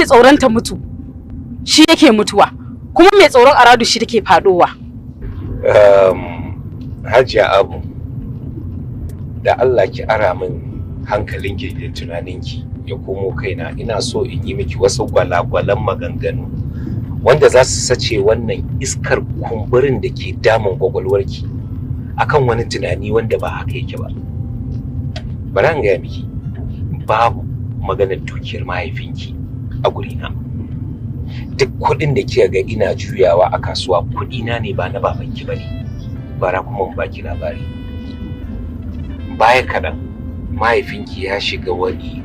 tsoron ta mutu shi yake mutuwa, kuma mai tsoron aradu shi take fadowa. Hajiya Abu, da Allah ki ara min hankalinki da tunaninki ya komo kaina. Ina so in yi miki wasu gwalagwalan maganganu wanda za su sace wannan iskar kumburin da ke damun kwakwalwarki akan wani tunani wanda ba haka yake ba. Bari an gaya miki, babu maganar dukiyar mahaifinki a gurina. Duk kuɗin da kika ga ina juyawa a kasuwa, kuɗina ne, ba na babanki ba ne. Bara kuma in baki labari. Baya kaɗan mahaifinki ya shiga wani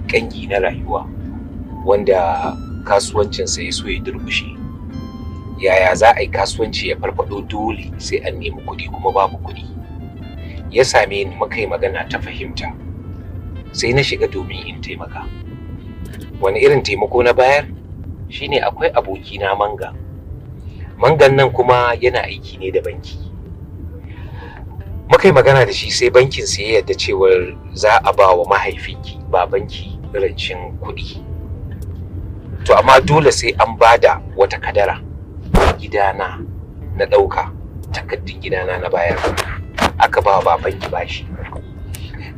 ƙangi na rayuwa wanda kasuwancinsa ya so ya durƙushe. Yaya za a yi kasuwanci ya farfaɗo? Dole sai an nemi kuɗi, kuma babu kuɗi. Ya same ni, muka yi magana ta fahimta, sai na shiga domin in taimaka. Wani irin taimako na bayar shine, akwai abokina Manga. Mangan nan kuma yana aiki ne da banki. Muka yi magana da shi, sai bankin sai ya yarda cewar za a ba wa mahaifinki, babanki, rancen kuɗi. To amma dole sai an bada wata kadara. Gidana na ɗauka, takardun gidana na bayar, aka ba wa babanki bashi,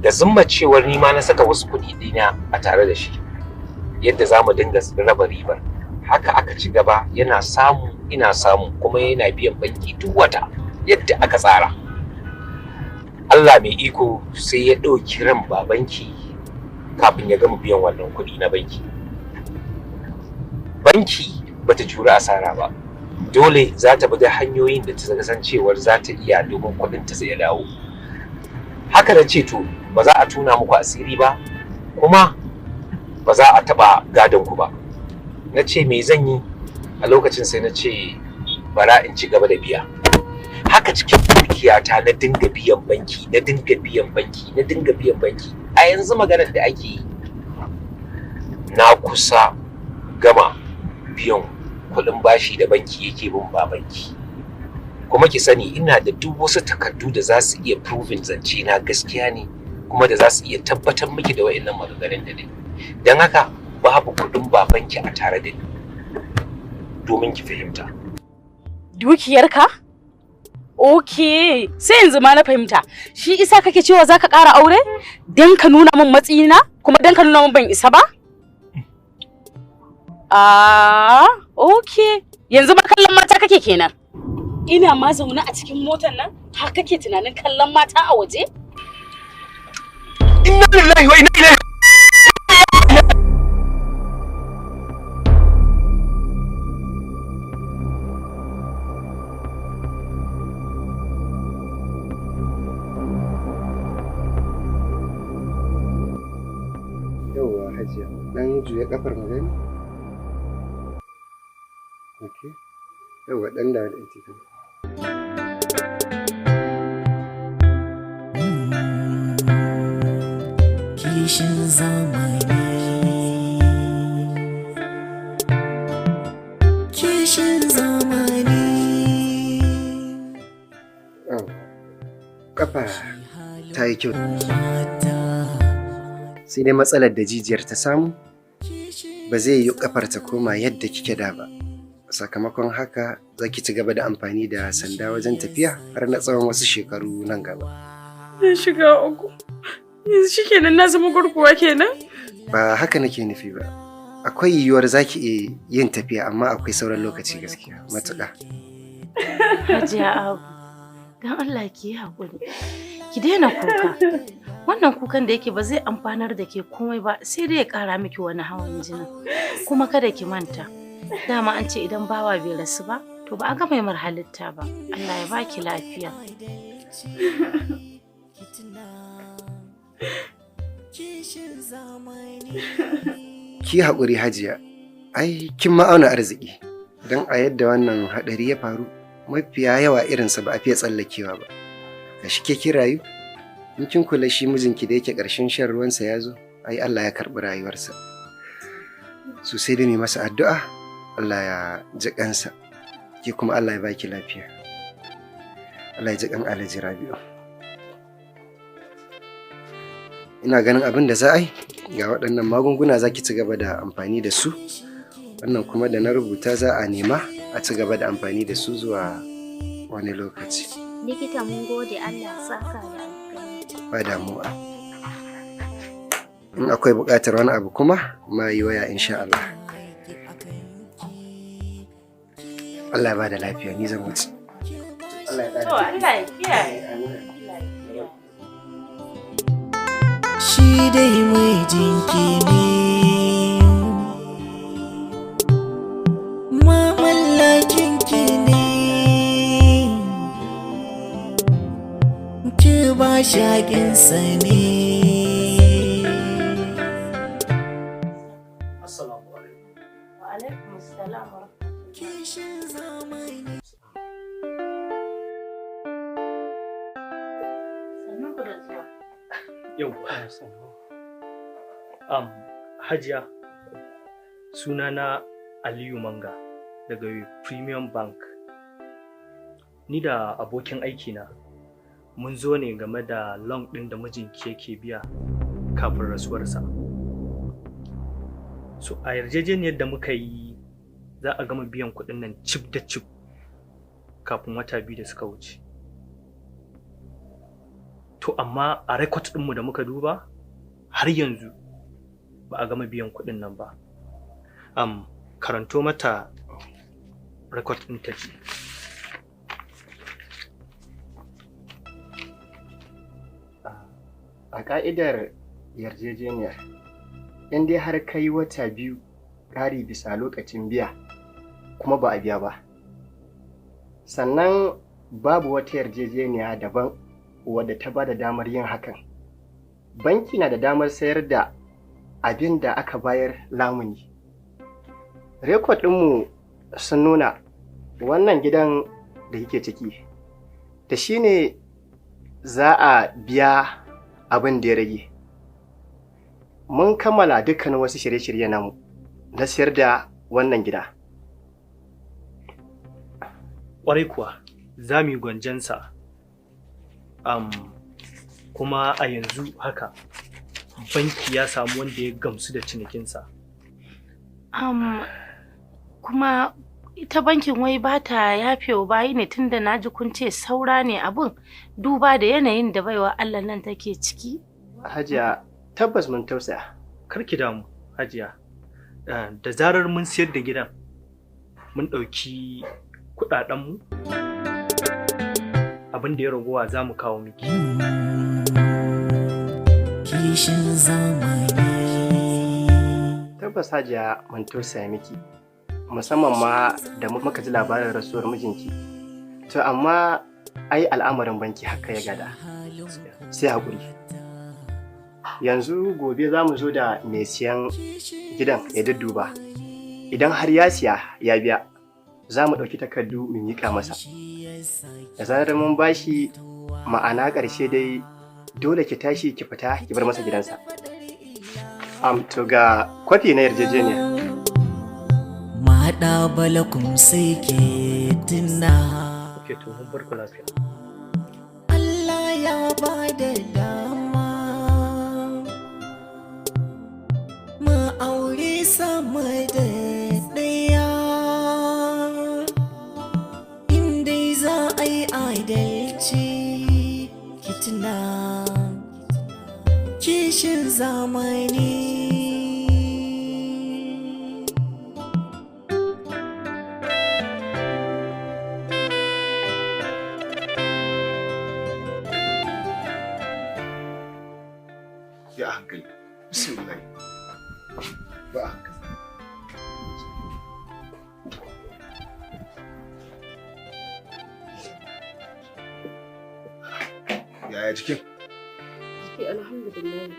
da zumma cewar ni ma na saka wasu kuɗi ɗina a tare da shi yadda za mu dinga raba ribar. Haka aka ci gaba, yana samu ina samu, kuma yana biyan banki duk wata yadda aka tsara. Allah mai iko sai ya ɗauki ran babanki kafin ya gama biyan wannan kuɗi na banki. Banki bata jura asara ba, dole za ta bi da hanyoyin da ta san cewar za ta iya domin kuɗin ta zai dawo. Haka na ce, to ba za a tuna muku asiri ba, kuma ba za a taɓa gadon ku ba. Na ce me zan yi a lokacin? Sai na ce bara in ci gaba da biya. Haka cikin dukiyata na dinga biyan banki, na dinga biyan banki, na dinga biyan banki. A yanzu maganar da ake yi, na kusa gama biyan kuɗin bashi da banki yake bin babanki. Kuma ki sani, ina da duk wasu takardu da za su iya proving zance na gaskiya ne, kuma da za su iya tabbatar miki da wa'annan maganganun da ne. Don haka babu kuɗin babanki a tare da ni, domin ki fahimta. Dukiyarka? Ok, sai yanzu ma na fahimta. Shi isa kake cewa zaka ƙara aure? Don ka nuna min matsayina, kuma don ka nuna min ban isa ba? Ah, ok. Yanzu ma kallon mata kake kenan. Ina ma zaune a cikin motar nan, har kake tunanin kallon mata a waje? Inna lillahi wa inna ilaihi. Yauwa Hajiya, ɗan juya ƙafar mu gani. Okay. Yauwa, ɗan dawo da ita. Kishin zamani, kishin zamani. Oh. Ƙafa ta yi kyau. Sai dai matsalar da jijiyar ta samu, ba zai yi ƙafar ta koma yadda kike da ba. Sakamakon haka za ki ci gaba da amfani da sanda wajen tafiya har na tsawon wasu shekaru nan gaba. Na shiga uku. Yanzu shikenan na zama gurguwa kenan? Ba haka nake nufi ba. Akwai yiwuwar za ki iya yin tafiya, amma akwai sauran lokaci gaskiya matuƙa. Hajiya Abu, don Allah ki yi haƙuri. Ki daina kuka. Wannan kukan da yake ba zai amfanar da ke komai ba, sai dai ya ƙara miki wani hawan jinin. Kuma kada ki manta, dama an ce idan bawa bai rasu ba, to ba a gama mar halitta ba. Allah ya baki lafiya. Ki haƙuri Hajiya, ai kin ma'auna arziki. Don a yadda wannan haɗari ya faru, mafiya yawa irinsa ba a fiye tsallakewa ba. Ga shi ke kin rayu, in kin kula shi mijinki da yake ƙarshen shan ruwansa ya zo, ai Allah ya karɓi rayuwarsa. So sai dai mu masa addu'a, Allah ya ji ƙansa, ke kuma Allah ya baki lafiya. Allah ya ji ƙan Alhaji Rabi'u. Ina ganin abin da za a yi, ga waɗannan magunguna za ki ci gaba da amfani da su. Wannan kuma da na rubuta za a nema a ci gaba da amfani da su zuwa wani lokaci. Likita, mun gode, Allah ya saka da alkhairi. Ba damuwa. In akwai buƙatar wani abu kuma, ma yi waya insha Allah. Allah ya bada lafiya, ni zan wuce. Allah ya ƙara. To Allah ya kiyaye. Amin. Allah ya kiyaye. Shi dai mai jinki ne, mamallakin ki ne, ki ba shaƙinsa ne. Assalamu alaikum. Wa alaikum assalam wa rahmatullahi. Kishin zamani. Sannun ku da zuwa. Yau, Hajiya, sunana Aliyu Manga daga Premium Bank. Ni da abokin aikina mun zo ne game da loan ɗin da mijinki yake biya kafin rasuwarsa. So, a yarjejeniyar da muka yi, za a gama biyan kuɗin nan cif da cif kafin wata 2 da suka wuce. To amma a record ɗinmu da muka duba, har yanzu ba a gama biyan kuɗin nan ba. Karanto mata record ɗin ta ji. A ƙa'idar yarjejeniyar, in dai har kai wata 2 ƙari bisa lokacin biya kuma ba a biya ba. Sannan babu wata yarjejeniya daban wadda ta ba da damar yin hakan. Banki na da damar sayar da abin da aka bayar lamuni. Record ɗinmu sun nuna wannan gidan da kike ciki, da shi ne za a biya abin da ya rage. Mun kammala dukkanin wasu shirye-shirye namu na siyar da wannan gida. Ƙwarai kuwa, za mu yi gwanjansa. Kuma a yanzu haka banki ya samu wanda ya gamsu da cinikinsa. Kuma ita bankin wai ba ta yafewa bayi ne, tunda na ji kun ce saura ne abun, duba da yanayin da baiwa Allah nan take ciki. Hajiya, tabbas mun tausaya. Kar ki damu, Hajiya. Da zarar mun siyar da gidan, mun ɗauki kuɗaɗenmu, abin da ya ragowa za mu kawo miki. Kishin zamani. Tabbas Hajiya, mun tausaya miki. Musamman ma da muka ji labarin rasuwar mijinki. To amma ai al'amarin banki haka ya gada. Sai haƙuri. Yanzu gobe za mu zo da mai siyan gidan ya dudduba. Idan har ya siya ya biya, za mu ɗauki takardu mu miƙa masa. Da zarar mun bashi, ma'ana ƙarshe dai dole ki tashi ki fita ki bar masa gidansa. To ga kwafi na yarjejeniya. Maɗa balakum sai ke tuna. Ok, to mun bar ku lafiya. Allah ya ba da dama mu aure sama da ɗaya, in dai za a yi adalci. Ki tuna kishin zamani. Ya hankali, bismillah, ba a hankali. Yaya jikin? Alhamdulillah.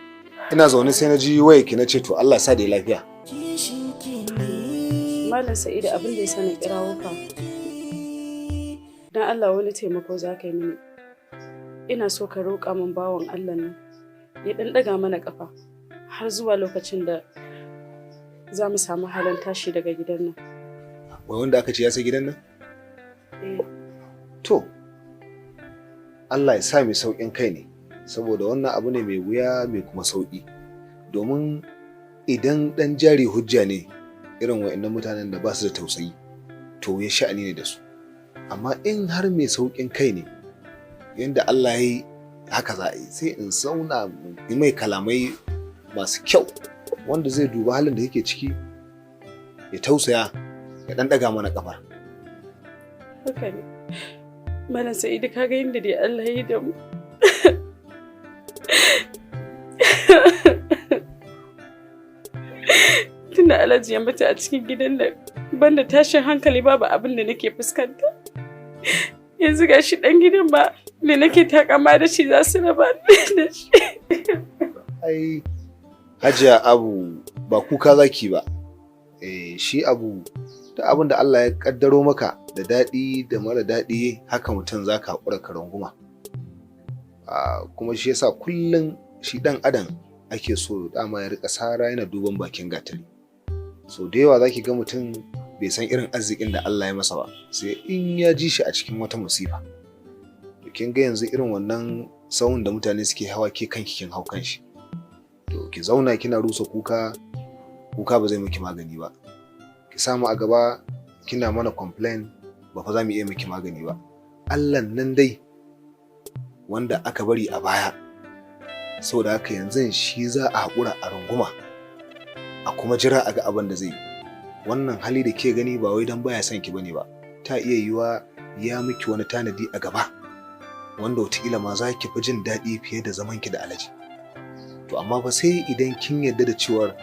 Ina zaune sai na ji wayarki, na ce to Allah sa da lafiya. Kishin ki ne. Malam Sa'idu, abin da ya sa na kirawo ka, don Allah wani taimako za ka yi mini. Ina so ka roƙa min bawan Allah nan ya ɗan ɗaga mana ƙafa har zuwa lokacin da za mu samu halin tashi daga gidan nan. Wai wanda aka ce ya sai gidan nan? Eh. To, Allah ya sa mai sauƙin kai ne. Saboda wannan abu ne mai wuya mai kuma sauƙi. Domin idan ɗan jari hujja ne irin wa'annan mutanen da ba su da tausayi, to ya sha'ani ne da su. Amma in har mai sauƙin kai ne, yanda Allah ya yi haka za a yi, sai in zauna yi mai kalamai masu kyau wanda zai duba halin da yake ciki ya tausaya ya ɗan ɗaga mana ƙafar. Haka ne. Malam Sa'idu, ka ga yadda dai Allah ya yi da mu. Tunda Alhaji ya mutu a cikin gidan nan, banda tashin hankali babu abin da nake fuskanta. Yanzu ga shi ɗan gidan ba da nake takama da shi za su raba ni da shi. Ai Hajiya Abu, ba kuka zaki ba. Eh, shi abu da abin da Allah ya kaddaro maka da daɗi da mara daɗi, haka mutum za ka haƙura ka runguma. Kuma shi yasa kullum shi ɗan adam ake so dama ya riƙa sara yana duban bakin gatari. So da yawa zaki ga mutum bai san irin arzikin da Allah ya masa ba, sai in ya ji shi a cikin wata musifa. To kin ga yanzu irin wannan sawun da mutane suke hawa, ke kanki kin hau kanshi. To ki zauna kina rusa kuka, kuka ba zai miki magani ba. Ki samu a gaba kina mana complain, ba fa za mu iya miki magani ba. Allah nan dai wanda aka bari a baya, saboda haka yanzu shi za a haƙura a runguma, a kuma jira a ga abin da zai yi. Wannan hali da ke gani ba wai don baya son ki bane ba, ta iya yiwa ya miki wani tanadi a gaba wanda wataƙila ma za ki fi jin daɗi fiye da zaman ki da Alhaji. To amma fa sai idan kin yarda da cewar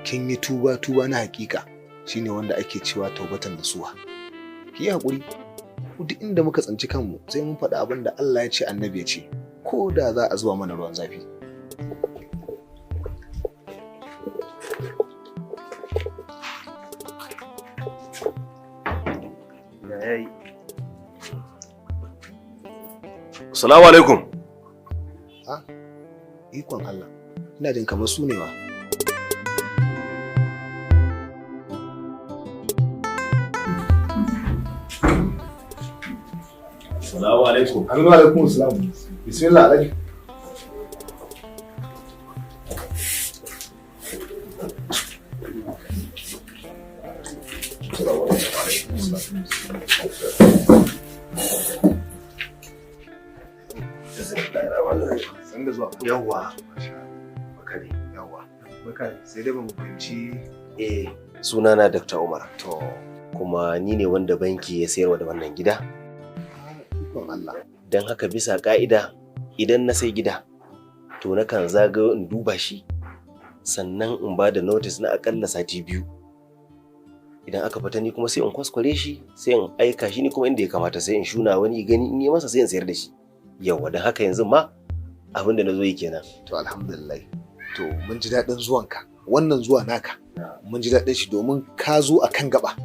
kin yi tuba, tuba na hakika shine wanda ake cewa taubatan nasuha. Ki yi haƙuri, duk inda muka tsinci kanmu sai mun faɗi abin da Allah ya ce annabi ya ce, ko da za a zuba mana ruwan zafi. Assalamu alaikum. Ha? Ikon Allah. Ina jin kamar su ne ma. Assalamu alaikum. Aminu alaikum salam. Bismillah Alhaji. Sanda zuwa. Yawwa. Bakari. Yawwa. Bakari, sai dai ba mu fahimci. Eh, sunana Dr. Umar. To, Kuma ni ne wanda banki ya sayarwa da wannan gida. ikon Allah. Don haka bisa ka'ida idan na sai gida, to nakan zagayo in duba shi, sannan in ba da notice na akalla sati 2. Idan aka fita ni kuma sai in kwaskware shi, sai in aika shi ni kuma inda ya kamata, sai in shuna wani gani in yi masa sai in sayar da shi. Yawwa, don haka yanzu ma abin da na zo yi kenan. To alhamdulillah. To mun ji daɗin zuwanka. Wannan zuwa naka. Mun ji daɗin shi domin ka zo a kan gaba.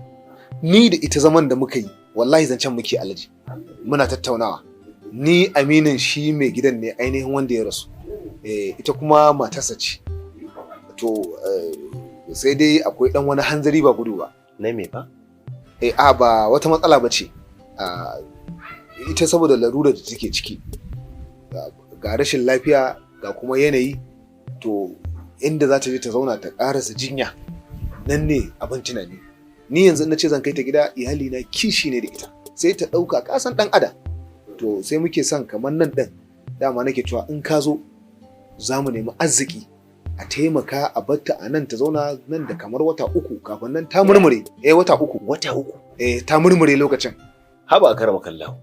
Ni da ita zaman da muka yi, wallahi zancen muke Alhaji. Muna tattaunawa. Ni aminin shi mai gidan ne ainihin wanda ya rasu. Eh, ita kuma matarsa ce. To sai dai akwai ɗan wani hanzari ba gudu ba. Na me fa? Eh, a ba wata matsala ba ce. Ita saboda larurar da take ciki. Ga rashin lafiya ga kuma yanayi, to inda za ta je ta zauna ta karasa jinya nan ne abin tunani. Ni yanzu na ce zan kai ta gida, iyali na kishi ne da ita, sai ta ɗauka kasan ɗan adam. To sai muke son kamar nan ɗin dama nake cewa in ka zo za mu nemi arziki a taimaka a batta a nan ta zauna nan da kamar wata 3 kafin nan ta murmure. Eh, wata 3. Wata 3? Eh, ta murmure lokacin. Haba karama kallahu.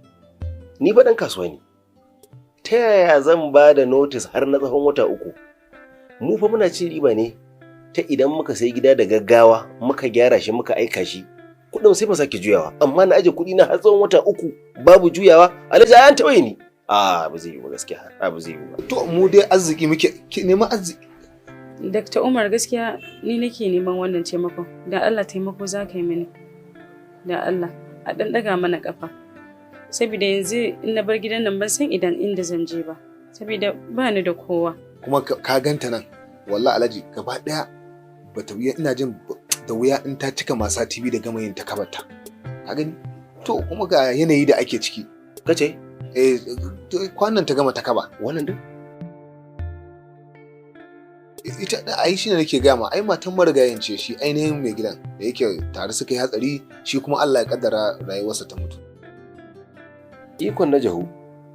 Ni fa ɗan kasuwa ne. Ta yaya zan ba da notice har na tsawon wata 3? Mu fa muna cin riba ne ta idan muka sai gida da gaggawa muka gyara shi muka aika shi, kuɗin sai mu sake juyawa. Amma na aje kuɗi na har tsawon wata 3 babu juyawa, Alhaji an taɓa ni. A ba zai yi ba gaskiya, a ba zai yi ba. To mu dai arziki muke neman arziki. Dr. Umar, gaskiya ni nake neman wannan taimakon. Da Allah taimako za ka yi mini. Da Allah a ɗan ɗaga mana ƙafa. Saboda yanzu in na bar gidan nan ban san idan inda zan je ba. Saboda ba ni da kowa. Kuma ka ganta nan, wallahi Alhaji gaba ɗaya bata wuya, ina jin da wuya in ta cika masa TV da gama yin ta kabarta. Ka gani? To kuma ga yanayi da ake ciki. Kace? Eh, kwanan ta gama ta kaba. Wannan din? Ita ai shine nake gaya ma, ai matan marigayin ce, shi ainihin mai gidan da yake tare suka yi hatsari, shi kuma Allah ya kaddara rayuwarsa ta mutu. Ikon na jahu,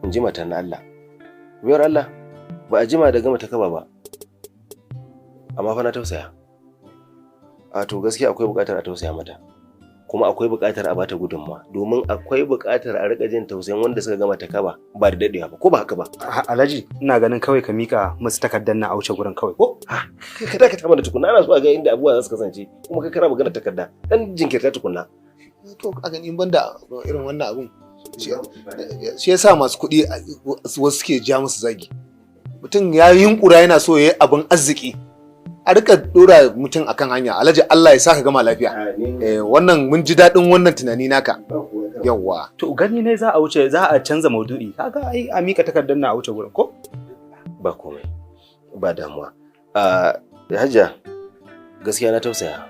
in ji matan Allah. Biyar Allah, ba a jima da gama ta kaba ba. Amma fa na tausaya. A to gaskiya akwai buƙatar a tausaya mata. Kuma akwai buƙatar a bata gudunmawa, domin akwai buƙatar a riƙa jin tausayin wanda suka gama ta kaba ba da daɗewa ba, ko ba haka ba? Alhaji, ina ganin kawai ka mika musu takardar na a wuce gurin kawai ko? Ka dakata mana tukunna, ana so a ga inda abubuwa za su kasance, kuma kai kana magana takarda, dan jinkirta tukunna. To a gani in banda irin wannan abun, shi yasa masu kuɗi wasu suke ja musu zagi. Mutum ya yunkura yana so ya yi abin arziki, a rika dora mutum akan hanya. Alhaji, Allah ya saka gama lafiya. Eh, wannan mun ji daɗin wannan tunani naka. Yawwa. To gani ne za a wuce, za a canza maudu'i. Kaga ai a mika takardar na a wuce gurin ko? Ba komai, ba damuwa. Hajiya, gaskiya na tausaya,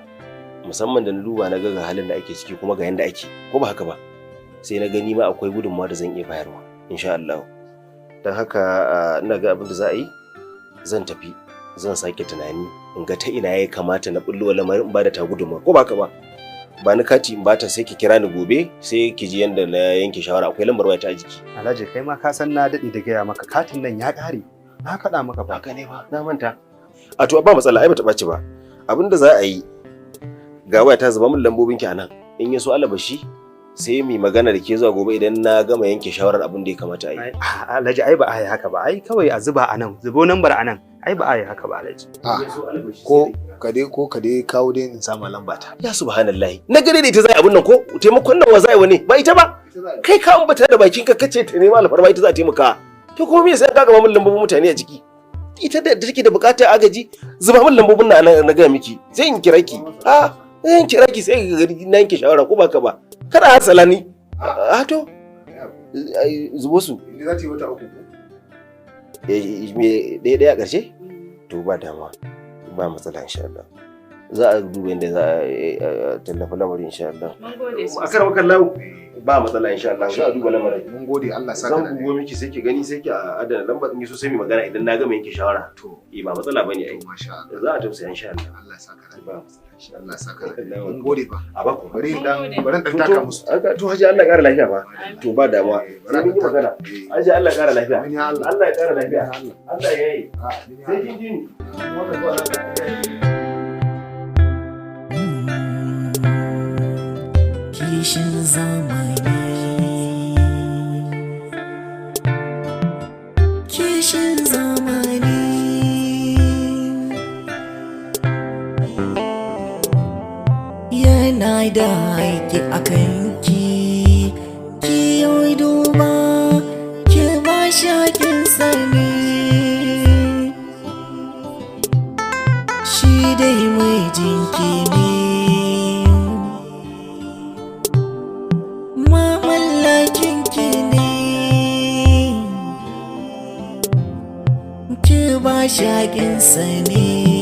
musamman da na duba na ga halin da ake ciki kuma ga yanda ake, ko ba haka ba? Sai na gani ma akwai gudunmawa da zan iya bayarwa insha Allah. Don haka ina ga abin da za a yi, zan tafi zan sake tunani in ga ta ina ya kamata na bullo lamarin in bada ta gudunmawa, ko ba haka ba? Ba ni kati in bata, sai ki kira ni gobe, sai ki ji yanda na yanke shawara. Akwai lambar waya ta a jiki. Alhaji, kai ma ka san na daɗe da gaya maka katin nan ya ƙare. Na faɗa maka ba. Haka ne ba, na manta. A to ba matsala, ai bata ɓaci ba. Abin da za a yi, ga waya ta, zuba min lambobin ki a nan. In ya so alabashi sai mu magana da ke zuwa gobe idan na gama yanke shawarar abin da ya kamata a yi. Alhaji, ai ba a yi haka ba, ai kawai a zuba a nan, zubo lambar a nan. Ai ba a yi haka ba, Alhaji. Ko ka dai kawo dai in samu lamba ta. Ya subhanallahi. Na gare da ita za a yi abin nan, ko taimakon nan wa za a yi wani ba ita ba. Kai ka ambata da bakin ka kace ta nema alfarma, ita za a taimaka. To kuma me yasa ka gaba min lambobin mutane a jiki? Ita da take da bukatar agaji, zuba min lambobin na na gaya miki, sai in kira ki. Ah, sai in kira ki, sai ka gani na yanke shawara, ko ba ka ba? Kada hasala ni. A to zubo su. Za ta yi wata 3 ko? Eh, me ɗaya ɗaya a ƙarshe? To ba damuwa. Ba matsala insha Allah. Za a duba yadda za a tallafa lamarin insha Allah. Mun gode sosai. Akar maka lau, ba matsala insha Allah, za a duba lamarin. Mun gode, Allah saka. Zan bugo miki sai ki gani, sai ki adana lambar, in so sai mu magana idan na gama yanke shawara. To eh, ba matsala bane ai. Masha Allah. Za a tausaya insha Allah. Allah saka. Ba matsala insha Allah saka. Mun gode fa. A ba ku. Bari dan taka musu. To Haji, Allah ya ƙara lafiya fa. To ba damuwa. Sai mun yi magana. Haji, Allah ya ƙara lafiya. Allah ya ƙara lafiya. Allah ya yi. Sai kin ji ni. Kishin zamani, kishin zamani, yana da haƙƙi a kanki, ki yi duba ki ba shi haƙƙinsa ne, shi dai mijinki ne, mamallakinki ne, ki ba shi haƙƙinsa ne.